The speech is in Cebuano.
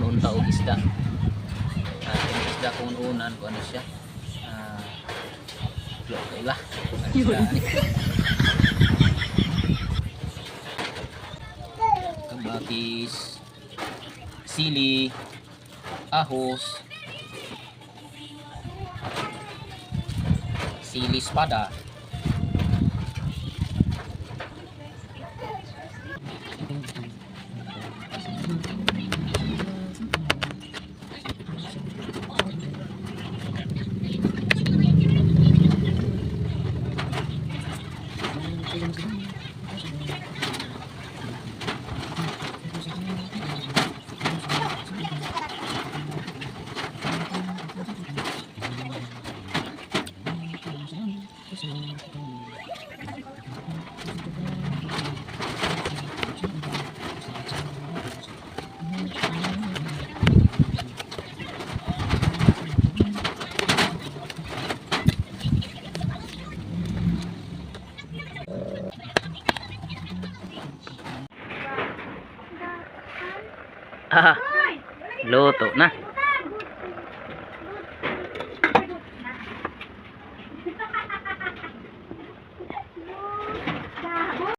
Unta og isda. Ang isda kung unan kung ano siya. Ah, lo kaila. Ang isda ani. Kamatis, sili, ahos, sili espada. Ah, luto na.